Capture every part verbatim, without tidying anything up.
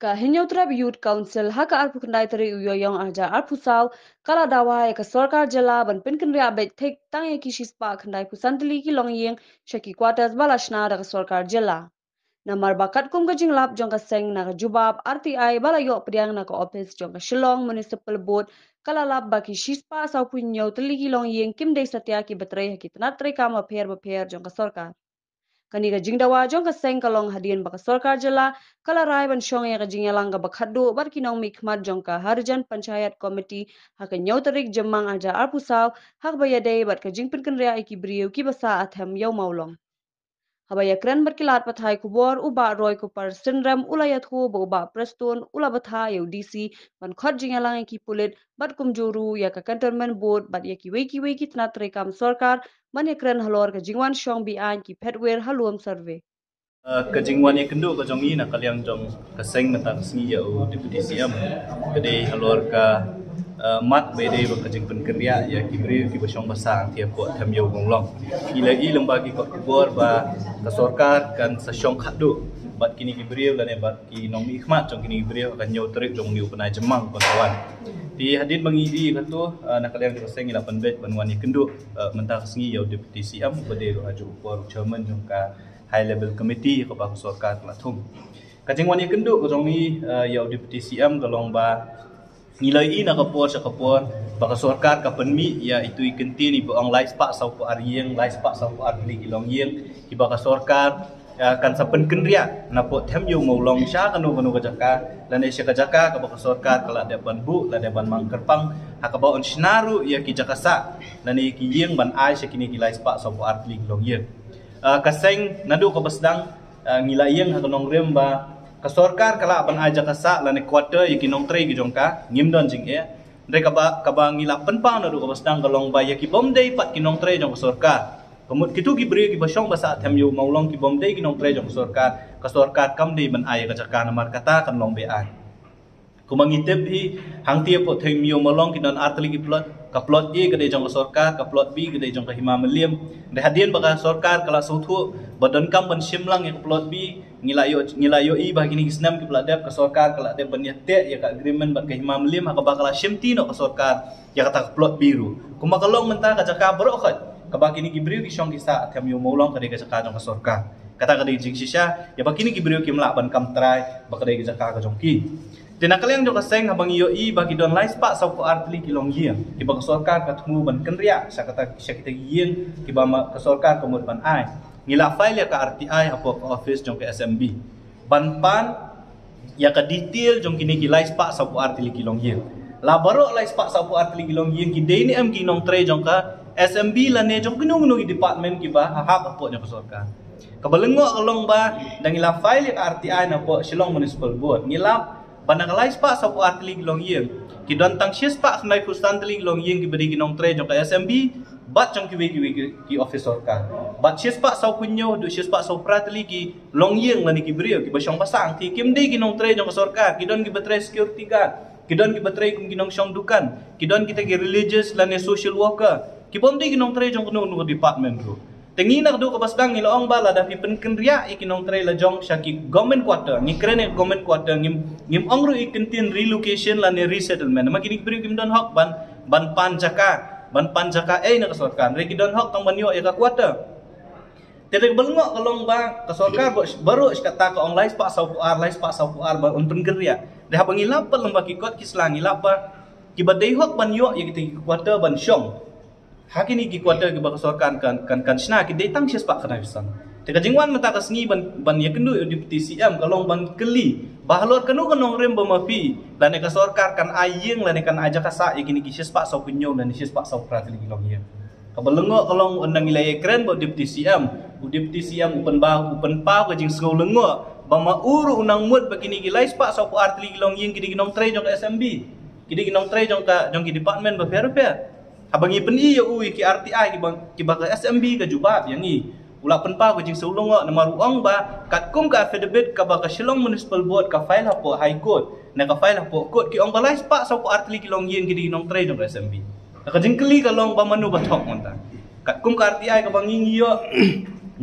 Ka Hynñiewtrep Youth Council ha ka arphew khyndai tarik u Ïaïong arhajar arphew saw ka la dawa ïa ka sorkar jylla ban pynkynriah beit thik tang ïa ki shispah khyndai phew san tylli ki longïing sha ki quarters ba la shna da ka sorkar jylla. Namar ba katkum ka jinglap jong ka seng na ka jubab R T I ba la ïoh pdiang na ka ophis jong ka Shillong Municipal Board, ka la lap ba ki shispah sawphew hynñiew tylli ki longïing kim dei satia kiba trei ha ki tnat treikam bapher bapher jong ka sorkar. Kane ka jingdawa jong ka seng ka long hadien ba ka sorkar jylla ka la rai ban shong ïa ka jingïalang kaba khatduh bad ki nongmihkhmat jong ka Harijan Panchayat Committee ha ka hynñiew tarik Jymmang arhajar arphew saw, ha kaba ïadei bad ka jingpynkynriah ïa ki briew kiba sah ha Them Ïew Mawlong. Haba ïakren bad ki lad pathai khubor, u Bah Roy Kupar Synrem u la ïathuh ba u Bah Prestone u la bthah ïa u D C ban khot jingïalang ïa ki pulit bad kumjuh ruh ïa ka Cantonment Board bad ïa kiwei kiwei ki tnat treikam sorkar ban ïakren halor ka jingwan shong beaiñ ki phetwir ha lum survey. Uh, ka jingwan ïakynduh ka jong ngi na ka liang jong ka seng mynta ka sngi ïa u Deputy C M ka dei halor ka uh, mat ba dei ba ka jingpynkynriah ïa ki briew kiba shong ba sah hangtei hapoh Them Ïew Mawlong. Ngi la ïohi lyngba ki kot khubor ba ka sorkar kan sa shong khatduh bad kine ki briew lane bad ki nongmihkhmat jong kine ki briew ha ka hynñiew tarik jong une u bnai Jymmang ba sa wan. Te hadien ba ngi ïohi kato, uh, na ka liang jong ka seng ngi la pynbeit ban wan ïakynduh uh, mynta ka sngi ïa u Deputy C M ba dei ruh ha juh u por u chairman jong ka High Level Committee kaba ka sorkar ka la thung. Ka jingwan ïakynduh ka jong ngi uh, ïa u Deputy C M ka long ba ngi la ïohi na ka por sha ka por ba ka sorkar ka pynmih ïa itu i kyntien iba ong lai spah sawphew ar ïing, lai spah sawphew ar tylli ki longïing kiba ka sorkar uh, kan sa pynkynriah napoh Them Ïew Mawlong sha kano kano ka jaka lane sha ka jaka kaba ka sorkar ka la dep ban buh, la dep ban mang kyrpang, ha kaba yn shna ruh ïa ki jaka sah lane ïa ki ïing ban ai sha kine ki lai spah sawphew ar tylli ki longïing. Uh, ka seng naduh kaba sdang uh, ngi la ïeng ha ka nongrim ba ka sorkar ka lah ban ai jaka sah lane quarter ïa ki nongtrei ki jong ka, ngim don jingeh. Hynrei kaba, kaba ngi la pynpaw naduh kaba sdang ka long ba ïa ki bym dei pat ki nongtrei jong ka sorkar, ka mut kito ki briew kiba shong ba sah Them Ïew Mawlong ki bym dei ki nongtrei jong ka sorkar, ka sorkar kam dei ban ai ïa ka jaka namar kata kan long beaiñ. Kumba ngi tip hi, hangtei hapoh Them Ïew Mawlong ki don ar tylli ki plot, ka plot A ka dei jong ka sorkar, ka plot B ka dei jong ka Hima Mylliem. Hynrei hadien ba ka sorkar ka la sngewthuh ba donkam ban shim lang ïa ka plot B, ngi la ïoh, ngi la ïohi ba ha kine ki snem kiba la dep ka sorkar ka la dep ban ïateh ïa ka agreement bad ka Hima Mylliem ha kaba ka la shimti noh ka sorkar ïa kata ka plot B ruh. Kumba ka long mynta ka jaka baroh khoit kaba kine ki briew ki shong ki sah Them Ïew Mawlong ka dei ka jaka jong ka sorkar. Kata ka dei jingshisha ïa ba kine ki briew kim lah ban kam trai ba ka dei ka jaka ka jong ki. Te na ka liang jong ka seng haba ngi ïohi ba ki don lai spah sawphew ar tylli ki longïing kiba ka sorkar ka thmu ban kynriah sha kata, sha kita ki ïing kiba ma ka sorkar ka mut ban ai. Ngi la file ïa ka R T I hapoh ka office jong ka S M B ban pan ïa ka detail jong kine ki lai spah sawphew ar tylli ki longïing. La baroh lai spah sawphew ar tylli ki longïing ki dei ne em ki nongtrei jong ka S M B lane jong kino kino ki department kiba ha hap hapoh jong ka sorkar. Kaba lyngngoh ka long ba da ngi la file ïa ka R T I napoh Shillong Municipal Board ngi lap ba na ka lai spah sawphew ar tylli ki longïing ki don tang shispah khyndai phew san tylli ki longïing kiba dei ki nongtrei jong ka S M B bad jong kiwei kiwei ki, ki office sorkar. Bad shispah sawphew hynñiew haduh shispah sawphew phra tylli ki longïing lane ki briew kiba shong ba sah hangtei kim dei ki nongtrei jong ka sorkar, ki don kiba trei security guard, ki don kiba trei kum ki nongshong dukan, ki don kita ki religious lane social worker, ki bym dei ki nongtrei jong kano kano ka department ruh. Te ngi naduh kaba sdang ngi la ong ba lada phi pynkynriah ïa ki nongtrei la jong sha ki government quarter, ngi kren ïa government quarter, ngim, ngim ong ruh ïa ki kyntien relocation lane resettlement. Namar kine ki briew kim don hok ban, ban pan jaka, ban pan jaka ei na ka sorkar. Hynrei ki don hok tang ban ïoh ïa ka quarter. Te da kaba lyngngoh ka long ba ka sorkar ba, baroh shi katta ka ong lai spah sawphew ar, lai spah sawphew ar ba yn pynkynriah. Hynrei haba ngi lap pat lyngba ki kot ki sla ngi lap ba kiba dei hok ban ïoh ïa kita ki quarter ban shong ha kine ki quarter kiba ka sorkar kan, kan, kan shna ki dei tang shispah khyndai phew san. Te ka jingwan mynta ka sngi ban, ban ïakynduh ïa u Deputy C M ka long ban kylli ba halor kano ka nongrim ba ma phi lane ka sorkar kan ai ïing lane kan ai jaka sah ïa kine ki shispah sawphew hynñiew lane shispah sawphew phra tylli ki longïing. Kaba lyngngoh ka long ynda ngi la ïakren bad u Deputy C M, u Deputy C M u pynpaw, u pynpaw ka jingsngew lyngngoh ba ma u ruh u nang mut ba kine ki lai spah sawphew ar tylli ki longïing ki dei ki nongtrei jong ka S M B, ki dei ki nongtrei jong ka, jong ki department bapher bapher. Haba ngi pyni ïa u ïa ki R T I kiba, kiba ka S M B ka jubab ïa ngi, u la pynpaw ka jingsngew lyngngoh namar u ong ba katkum ka affidavit kaba ka Shillong Municipal Board ka file hapoh High Court ne ka file hapoh court ki ong ba lai spah sawphew ar tylli ki longïing ki dei ki nongtrei jong ka S M B. Ka jingkylli ka long ba mano ba thok mynta. Katkum ka R T I kaba ngi ngi ïoh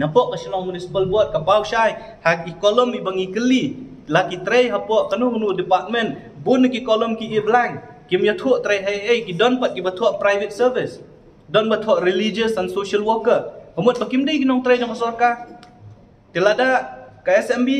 napoh ka Shillong Municipal Board ka paw shai ha i column iba ngi kylli La ki trei hapoh kano kano department, bun ki column ki i blank. Kim ïathuh trei ha ei, ki don pat kiba thoh private service, don ba thoh religious and social worker. Ka mut ba kim dei ki nongtrei jong ka sorkar. Te lada ka S M B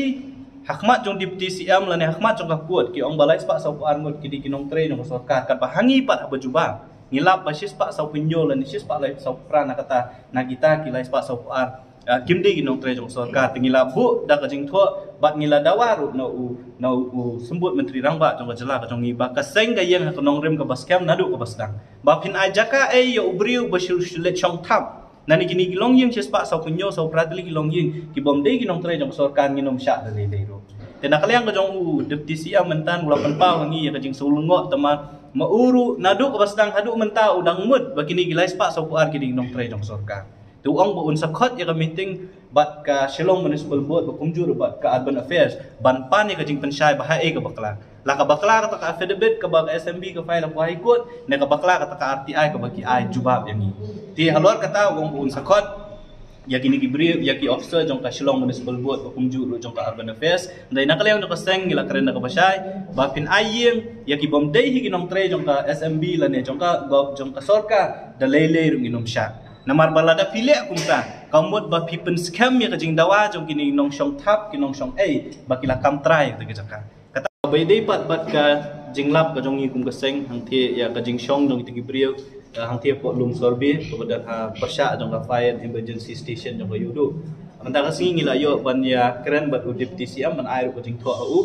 ha khmat jong Deputy C M lane ha khmat jong ka court ki ong ba lai spah saw phew ar ngut ki dei ki nongtrei jong ka sorkar, katba ha ngi pat haba jubab ngi lap ba shi spah saw phew hynñiew lane shi spah lai saw phew phra na kata, na kita ki lai spah saw phew ar, ah, kim dei ki nongtrei jong ka sorkar. Te ngi la buh da ka jingthoh bad ngi la dawa ruh na u, na u, u Symbud Myntri Rangbah jong ka jylla ka jong ngi ba ka seng ka ïeng ha ka nongrim kaba skhem naduh kaba sdang. Ba phin ai jaka ei ïa u briew ba shu shu leit shong thap. Nangne kine ki longïing shi spah saw phew hynñiew saw phra tylli ki longïing ki bym dei ki nongtrei jong ka sorkar, ngin ym shah da lei lei ruh. Te na ka liang ka jong u Deputy C M mynta u la pynpaw ha ngi ïa ka jingsngewlyngngoh, tangba ma u ruh naduh kaba sdang haduh mynta u dang mut ba kine ki lai spah saw phew ar ki dei ki nongtrei jong ka sorkar. Te u ong ba un sa khot ïa ka meeting bad ka Shillong Municipal Board ba kumjuh ruh bad ka Urban Affairs ban pan ïa ka jingpynshai ba ha ei kaba bakla. La ka bakla kata ka affidavit kaba ka S M B ka file ha High Court, ne ka bakla kata ka R T I kaba ki ai jubab ïa ngi. Te halor kata u ong ba un sa khot ïa kine ki briew, ïa ki officer jong ka Shillong Municipal Board ba kumjuh ruh jong ka Urban Affairs. Hynrei na ka liang jong ka seng ngi la kren da kaba shai ba phin ai ïing ïa ki bym dei hi ki nongtrei jong ka S M B lane jong ka gov, jong ka sorkar, da lei lei ruh ngin ym shah. Namar ba lada phi leh kumta ka mut ba phi pynskhem ïa ka jingdawa jong kine ki nongshong thap, ki nongshong ei ba ki la kam trai ïa kata ka jaka. Kata ba ïadei pat bad ka jinglap ka jong ngi kum ka seng hangthie ïa ka jingshong jong kita ki briew, eh, hangthie hapoh lum Sorbie kaba don ha pyrshah jong ka Fire and Emergency Station jong ka Ïewduh. Mynta ka sngi ngi la ïoh ban ïakren bad u Deputy C M ban ai ruh ka jingthoh ha u.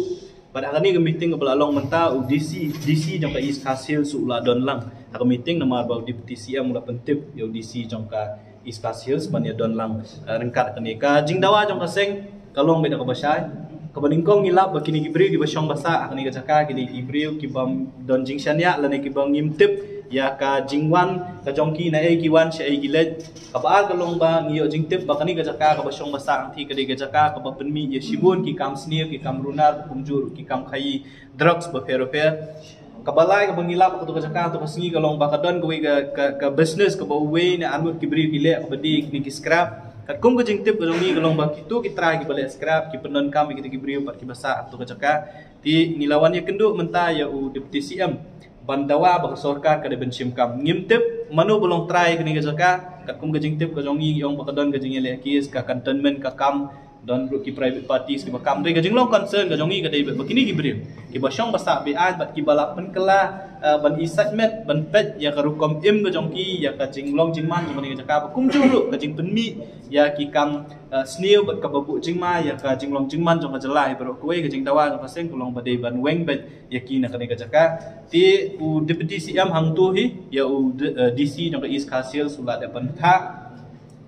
Bad ha kane ka meeting kaba la long mynta u D C, D C jong ka East Khasi Hills u la don lang ha ka meeting namar ba u Deputy C M u la pyntip ïa u D C jong ka East Khasi Hills ban ïa don lang, eh, ryngkat kane. Ka jingdawa jong ka seng ka long beit da kaba shai. Kaba nyngkong ngi lap ba kine ki briew kiba shong ba sah ha kane ka jaka ki dei ki briew ki bym don jingshaniah lane kiba ngim tip ïa ka jingwan ka jong ki, na ei ki wan, sha ei ki leit. Kaba ar ka long ba ngi ïoh jingtip ba kane ka jaka kaba shong ba sah hangthie ka dei ka jaka kaba pynmih ïa shibun ki kam sniew, ki kam runar, kumjuh ruh ki kam khaïi drugs bapher bapher. Kaba lai kaba ngi lap ha kato ka jaka, kato ka sngi ka long ba ka don kawei ka, ka, ka business kaba uwei ne arngut ki briew ki leh kaba dei kine ki scrap. Katkum ka jingtip ka jong ngi ka long ba kito ki trai kiba leh scrap ki pyndonkam ïa kita ki briew pat kiba sah ha kato ka jaka. Te ngi la wan ïakynduh mynta ïa u Deputy C M ban dawa ba ka sorkar ka dei ban shim kam. Ngim tip mano ba long trai kane ka jaka. Katkum ka jingtip ka jong ngi ki ong ba ka don ka jingïaleh case, ka cantonment ka kam, don ruh ki private parties kiba kam. Hynrei ka jinglong concern ka jong ngi ka dei ba kine ki briew kiba shong ba sah beaiñ bad kiba la pynkylla, eh, ban i saiñmet ban peit ïa ka rukom im ka jong ki, ïa ka jinglong jingman jong kane ka jaka, ba kumjuh ruh ka jingpynmih ïa ki kam, eh, sniew bad kaba buh jingma ïa ka jinglong jingman jong ka jylla hi baroh kawei. Ka jingdawa jong ka seng ka long ba dei ban weng beit ïa ki na kane ka jaka. Te u Deputy C M hangto hi ïa u D-, eh, D C jong ka East Khasi Hills u la dep ban bthah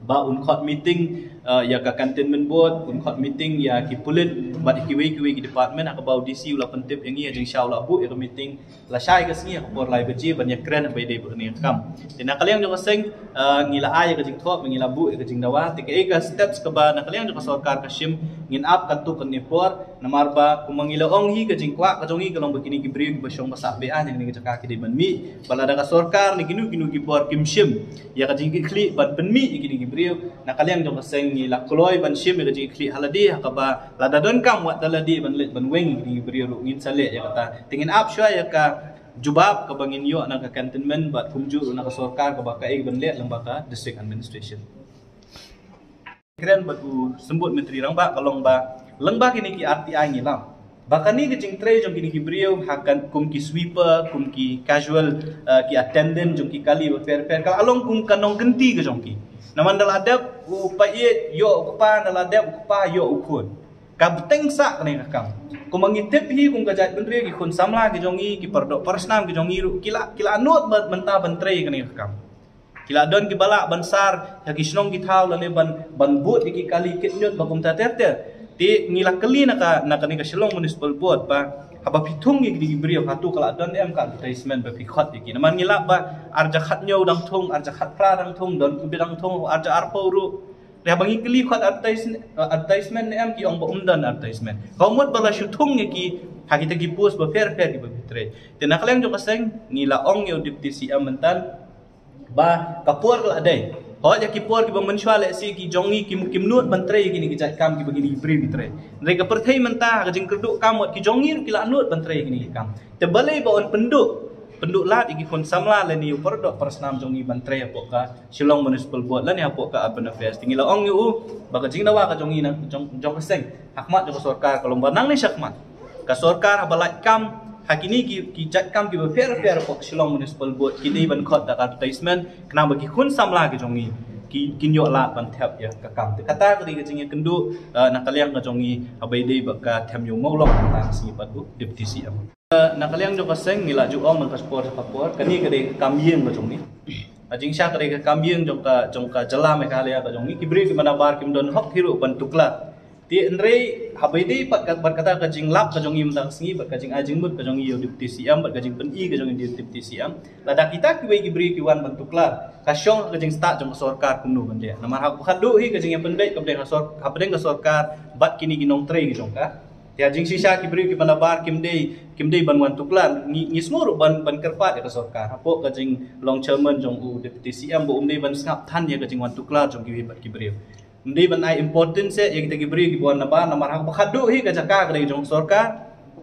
ba un khot meeting, eh, ïa ka cantonment board, un khot meeting ïa ki pulit bad kiwei kiwei ki department, ha kaba u D C u la pyntip ïa ngi ha jingshisha u la buh ïa ka meeting lashai ka sngi ha ka por lai baje ban ïakren ba ïadei bad kane ka kam. Te na ka liang jong ka seng, eh, ngi la ai ïa ka jingthoh, ngi la buh ïa ka jingdawa. Te kaei ka steps kaba na ka liang jong ka sorkar ka shim, ngin ap katto katne por. Namar ba kumba ngi la ong hi, ka jingkwah ka jong ngi ka long ba kine ki briew kiba shong ba sah beaiñ ha kane ka jaka ki dei ban mih. Ba lada ka sorkar ne kino kino ki bor kim shim ïa ka jingkitkhlieh ban pynmih ïa kine ki briew, na ka liang jong ka seng ngi la kloi ban shim ïa ka jingkitkhlieh ha lade, ha kaba lada donkam wat da lade ban leit ban weng ïa kine ki briew ruh ngin sa leh ïa kata. Te ngin ap shuwa ïa ka jubab kaba ngin ïoh na ka cantonment bad kumjuh ruh na ka sorkar kaba kaei ban leh lyngba ka district administration. Kren bad u Symbud Myntri Rangbah ka long ba lyngba kine ki R T I ngi lap ba kane ka jingtrei jong kine ki briew ha kan kum ki sweeper, kum ki casual, eh, ki attendant jong ki kali bapher bapher, ka la long kum ka nongkynti ka jong ki. Namar da la dep u paid ïoh u kpa, da la dep u kpa ïoh u khun. Ka bteng sah kane ka kam. Kumba ngi tip hi, kum ka jaitbynriew, ki khun samla ki jong ngi, ki paradoh parasnam ki jong ngi ruh ki la, ki la nud mynta ban trei kane ka kam. Ki la don kiba lah ban sar ha ki shnong ki thaw lane ban, ban bud ïa ki kali kit ñiut ba kumta ter ter. Te ngi la kylli na ka, na kane ka Shillong Municipal Board ba haba phi thung ïa ki briew, hato ka la don em ka advertisement ba phi khot ïa ki? Namar ngi lap ba arja khat ñiew dang thung, arja khat phra dang thung, don ki ba dang thung arja arphew ruh. Te haba ngi kylli khot advertise-, advertisement ne em, ki ong ba ym don advertisement. Ka mut ba la shu thung ïa ki ha kita ki post bapher bapher kiba phi trei. Te na ka liang jong ka seng ngi la ong ïa u Deputy C M mynta ba ka por ka la dei Hooid, ïa ki por kiba mynshuwa lehse ki jong ngi kim, kim nud ban trei ïa kine ki jait kam kiba kine ki briew ki trei. Hynrei ka pyrthei mynta, ka jingkyrduh kam, wat ki jong ngi ruh ki la nud ban trei ïa kine ki kam. Te balei ba yn pynduh, pynduh lad ïa ki khun samla lane ïa u para doh para snam jong ngi ban trei hapoh ka Shillong Municipal Board lane hapoh ka Urban Affairs. Te ngi la ong ïa u ba ka jingdawa ka jong ngi na, jong, jong ka seng ha khmat jong ka sorkar ka long ba nangne shakhmat ka sorkar haba lait kam ha kine ki, ki jait kam kiba pher pher hapoh ka Shillong Municipal Board, ki dei ban khot da ka advertisement, khnang ba ki khun samla ki jong ngi ki, kin ïoh lad ban thep ïa ka kam. Te kata ka dei ka jingïakynduh, eh, na ka liang ka jong ngi haba ïadei bad ka Them Ïew Mawlong, kata ka sngi pat u Deputy C M. Eh, na ka liang jong ka seng ngi la ju ong na ka por sha ka por, kane ka dei ka kam ïing ka jong ngi. Ka jingshisha ka dei ka kam ïing jong ka, jong ka jylla Meghalaya ka jong ngi. Ki briew kiba nabar kim don hok hi ruh ban tuklar. Te hynrei haba ïadei pat ka, bad kata ka jinglap ka jong ngi mynta ka sngi, bad ka jingai jingmut ka jong ngi ïa u Deputy C M, bad ka jingpyni ka jong ngi ïa u Deputy C M, lada kita kiwei ki briew ki wan ban tuklar, ka shong ha ka jingstad jong ka sorkar kumno ban leh. Namar haba khatduh hi ka jingïapynbeit ka pdeng ka sor-, hapdeng ka sorkar bad kine ki nongtrei ki jong ka. Te ha jingshisha ki briew kiba nabar kim dei, kim dei ban wan tuklar. Ngi, ngi sngew ruh ban, ban kyrpad ïa ka sorkar hapoh ka jinglong chairman jong u Deputy C M ba um dei ban sngap than ïa ka jingwan tuklar jong kiwei pat ki briew. Ym dei ban ai importance ïa kita ki briew kiba wan nabar, namar haba khatduh hi ka jaka ka dei jong sorkar.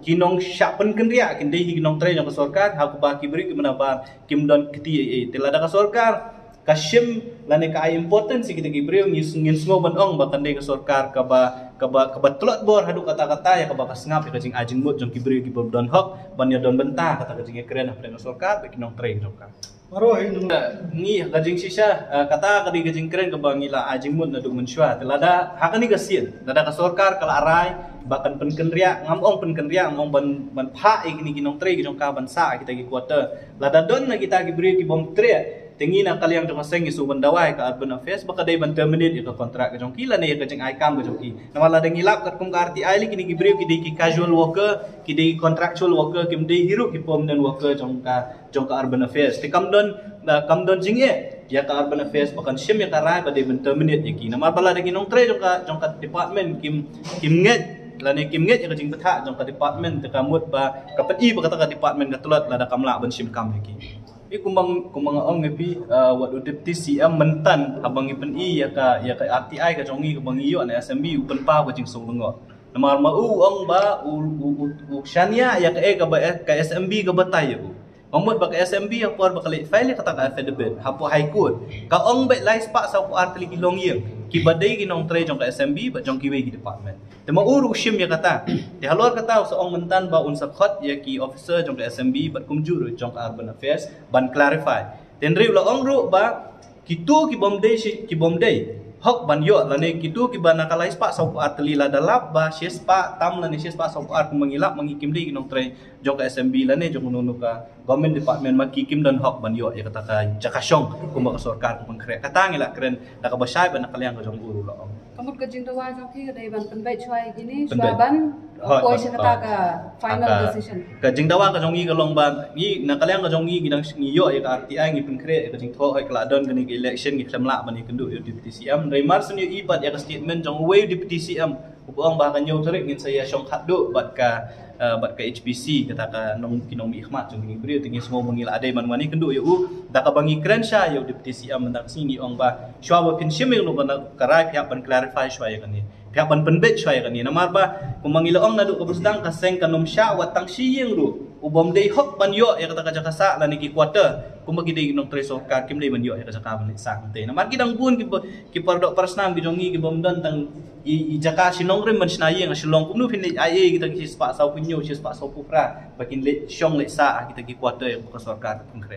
Ki nongshah pynkynriah kin dei hi ki nongtrei jong ka sorkar, haba ki briew kiba nabar kim don kti ei ei. Te lada ka sorkar ka shim lane ka ai importance ïa kita ki briew, ngi s-, ngin sngew ban ong ba kan dei ka sorkar kaba, kaba, kaba tlot bor haduh katta katta ïa kaba ka sngap ïa ka jingai jingmut jong ki briew kiba don hok ban ïa don bynta kata ka jingïakren hapdeng ka sorkar bad ki nongtrei jong ka. Baroh hi nang. Ngi ka jingshisha, eh, kata ka dei ka jingkren kaba ngi la ai jingmut naduh mynshuwa. Te lada ha kane ka sien, lada ka sorkar ka la rai ba kan pynkynriah, ngam ong pynkynriah, ngam ong ban, ban phah ïa kine ki nongtrei ki jong ka ban sah kita ki quarter. Lada don na kita ki briew kibym treh, te ngi na ka liang jong ka seng ngi sngew ban dawa ïa ka Urban Affairs ba ka dei ban terminate ïa ka kontrak ka jong ki lane ïa ka jingai kam ka jong ki. Namar lada ngi lap katkum ka R T I lei, kine ki briew ki dei ki casual worker, ki dei ki contractual worker, kim dei hi ruh ki permanent worker jong ka, jong ka Urban Affairs. Te kam don, ah, kam don jingeh ïa ka Urban Affairs ba kan shim ïa ka rai ba dei ban terminate ïa ki. Namar ba lada ki nongtrei jong ka, jong ka department kim, kim ngeit lane kim ngeit ïa ka jingbthah jong ka department, te ka mut ba ka pyni ba kata ka department ka tlot lada kam lah ban shim kam ïa ki. Phi, kumba, kumba nga ong ïa phi, ah, wat u Deputy C M mynta haba ngi pyni ïa ka, ïa ka R T I ka jong ngi kaba ngi ïoh na S M B, u pynpaw ka jingsngew lyngngoh. Namar ma u ong ba u, u, u, u shaniah ïa kaei kaba, ka S M B ka batai ïa u. Ka mut ba ka S M B ha por ba ka leit file ïa kata ka affidavit hapoh High Court, ka ong beit lai spah saw phew ar tylli ki longïing kiba dei ki nongtrei jong ka S M B bad jong kiwei ki department. Te ma u ruh u shim ïa kata. Te halor kata u sa ong mynta ba un sa khot ïa ki officer jong ka S M B bad kumjuh ruh jong ka Urban Affairs ban clarify. Te hynrei u la ong ruh ba kito kibym dei shi, kibym dei hok ban ïoh lane kito kiba na ka lai spah saw phew ar tylli, lada lap ba shi spah tam lane shi spah saw phew ar kumba ngi lap ma ngi, kim dei ki nongtrei jong ka S M B lane jong uno uno ka government department, ma ki kim don hok ban ïoh ïa kata ka jaka shong kumba ka sorkar ka pynkhreh. Kata ngi la kren da kaba shai bad na ka liang ka jong u ruh u la ong. Ka mut ka jingdawa jong phi ka dei ban pynbeit shuwa ïa kine, shuwa ban poi sha kata ka final decision. Ka jingdawa ka jong ngi ka long ba ngi na ka liang ka jong ngi, ngi dang, ngi ïoh ïa ka R T I, ngi pynkhreh ïa ka jingthoh, hooid ka la don kane ka election, ngi khlem lah ban ïakynduh ïa u Deputy C M. Hynrei mar shu ïohi pat ïa ka statement jong uwei u Deputy C M uba ong ba ha ka hynñiew tarik ngin sa ïa shong khatduh bad ka, eh, bad ka H P C, kata ka nong, ki nongmihkhmat jong ngi ki briew. Te ngi sngew ba ngi la dei ban wan ïakynduh ïa u. Da kaba ngi kren sha ïa u Deputy C M mynta ka sngi, ngi ong ba shuwa ba phin shim ïa kano kano ka rai, phi hap ban clarify shuwa ïa kane, phi hap ban pynbeit shuwa ïa kane. Namar ba kumba ngi la ong naduh kaba sdang, ka seng kan ym shah wat tang shi ïing ruh ubym dei hok ban ïoh ïa kata ka jaka sah lane ki quarter kumba ki dei ki nongtrei sorkar, kim dei ban ïoh ïa ka jaka ban leit sah kumtei. Namar ki dang bun ki ba, ki para doh para snam ki jong ngi kibym don tang i, i jaka shi nongrim ban shna ïing ha Shillong. Kumno phin leit ai ei kita ki shi spah saw phew hynñiew, shi spah saw phew phra ba kin leit shong leit sah ha kita ki quarter ïa ka sorkar ka pynkhreh?